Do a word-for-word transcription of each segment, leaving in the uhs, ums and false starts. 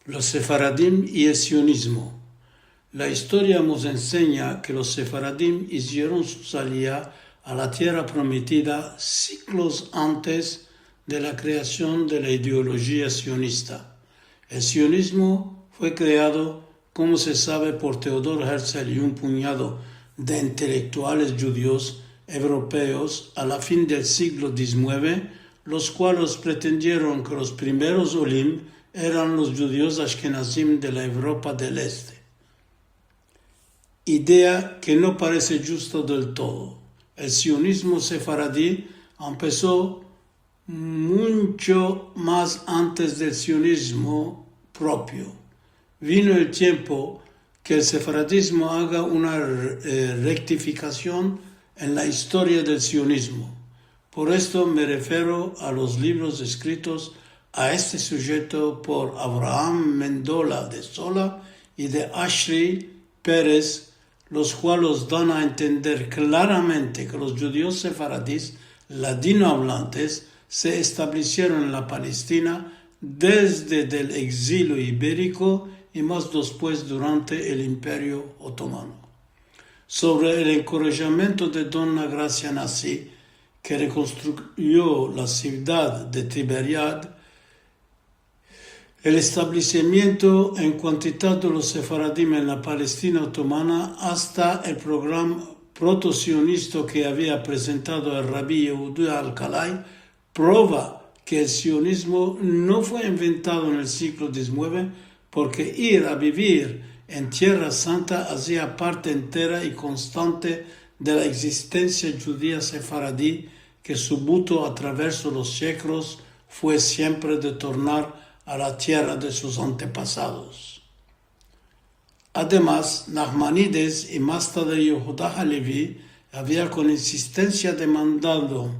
Los sefaradim i el sionizmo. La istoria mos ensenya ke los sefaradim izieron su salia a la tierra prometida siglos antes de la kreasion de la ideolojia sionista. El sionizmo fue kreado, komo se save, por Theodor Herzl i un punyado de intelektuales djudios evropeos a la fin del siglo dizmueve, los kualos pretendieron ke los primeros olim eran los djudios ashkenazim de la Evropa del Este. Idea ke no parese djusta del todo. El sionizmo sefaradi empeso muncho mas antes del sionizmo propio. Vino el tiempo ke el sefaradizmo aga una, eh, rektifikasion en la istoria del sionizmo. Por esto me refero a los livros eskritos a este sujeto por Avraham Mendola de Sola i de Ashri Peres, los kualos dan a entender klaramente ke los djudios sefaradis ladinoavlantes se establisieron en la Palestina desde del egzilio iberiko i mas despues durante el Imperio Otomano. Sovre el enkorajamiento de dona Grasia Nassi, ke rekonstruyo la sivdad de Tiberiad, el establesimiento en kuantidad de los sefaradim en la Palestina otomana, asta el programa protosionista ke avia prezentado el rabi Yehuda Alkalai, prova ke el sionizmo no fue inventado en el siglo dizmueve, porke ir a bivir en Tierra Santa azia parte entera i konstante de la egzistensia djudia sefaradi, ke su buto atraverso los sieklos fue siempre de tornar a la tierra de sus antepasados. Ademas, Nachmanides i mas tarde Yehuda Halevi avia kon insistensia demandado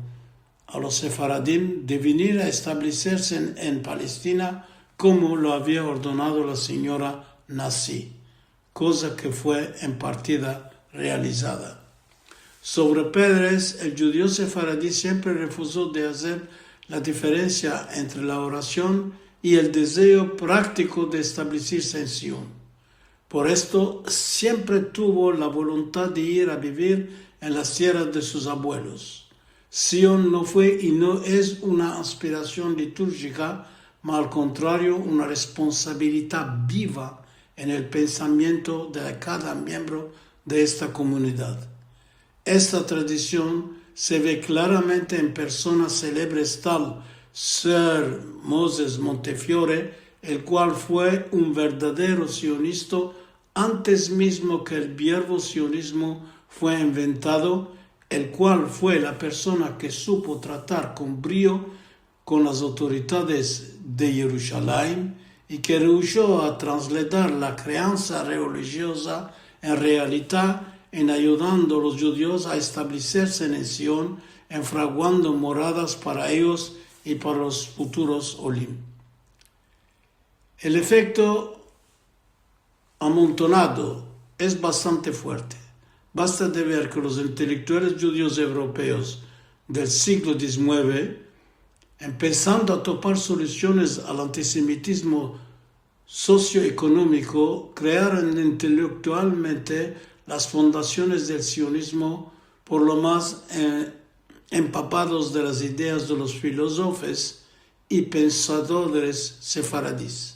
a los sefaradim de venir a estableserse en, en Palestina, komo lo avia ordenado la sinyora Nassi, koza ke fue en partida realizada. Sovre Peres, el djudio sefaradi siempre refuzo de azer la diferensia entre la orasion i el dezeo praktiko de establesirse en Sion. Por esto, siempre tuvo la voluntad de ir a bivir en las tierras de sus abuelos. Sion no fue i no es una aspirasion liturjika, ma al kontrario, una responsabilidad biva en el pensamiento de kada miembro de esta komunidad. Esta tradision se ve klaramente en personas selebres tal Sir Moses Montefiore, el kual fue un verdadero sionista antes mizmo ke el vierbo sionizmo fue inventado, el kual fue la persona ke supo tratar kon brio kon las autoridades de Yerushalayim i ke rehusho a trasladar la kreansa relijioza en realidad en ayudando a los djudios a estableserse en Sion, en fraguando moradas para eyos i para los futuros olim. El efekto amontonado es bastante fuerte. Basta de ver ke los intelektuales djudios evropeos del siglo dizmueve, empesando a topar solusiones al antisemitizmo sosioekonomiko, krearon intelektualmente las fundasiones del sionizmo, por lo mas, eh, empapados de las ideas de los filozofos i pensadores sefaradis.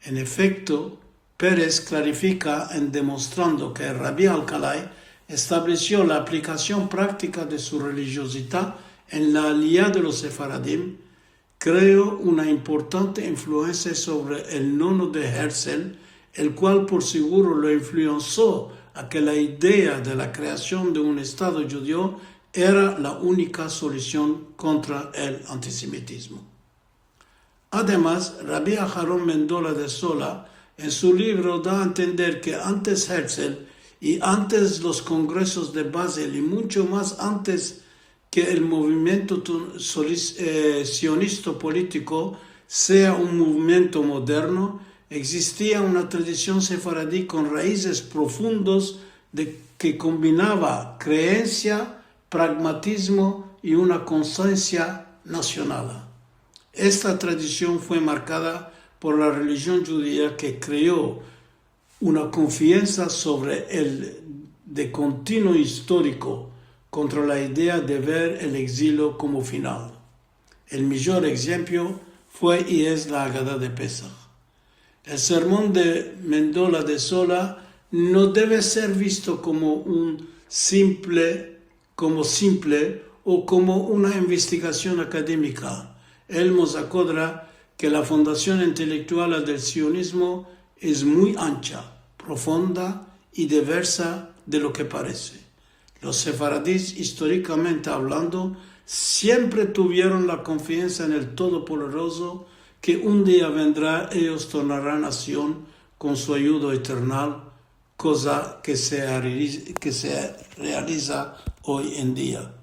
En efekto, Peres klarifika en demostrando ke el rabi Alkalai establesio la aplikasion praktika de su relijiozidad en la alia de los sefaradim, kreo una importante influensia sovre el nono de Herzl, el kual por seguro lo influensio a ke la idea de la kreasion de un Estado djudio era la unika solusion kontra el antisemitizmo. Ademas, rabi Aharon Mendola de Sola, en su livro, da a entender ke antes Herzl i antes los kongresos de Basel i muncho mas antes ke el movimiento tu-, solis-, eh, sionista politiko sea un movimiento moderno, egzistia una tradision sefaradi kon raizes profundos de, ke kombinava kreensia, pragmatizmo i una konsiensia nasional. Esta tradision fue markada por la relijion djudia ke kreo una konfiansa sovre el de kontinuo istoriko kontra la idea de ver el egzilio komo final. El mijor egzempio fue i es la Agada de Pesah. El sermon de Mendola de Sola no deve ser visto komo un simple, komo simple o komo una investigasion akademika. El mos akodra ke la fundasion intelektuala del sionizmo es muy ancha, profonda i diversa de lo ke parese. Los sefaradis, istorikamente avlando, siempre tuvieron la konfiansa en el Todopoderozo, ke un dia vendra, eyos tornaran a Sion kon su ayudo eternal, koza ke se realiz-, ke se realiza oy en dia.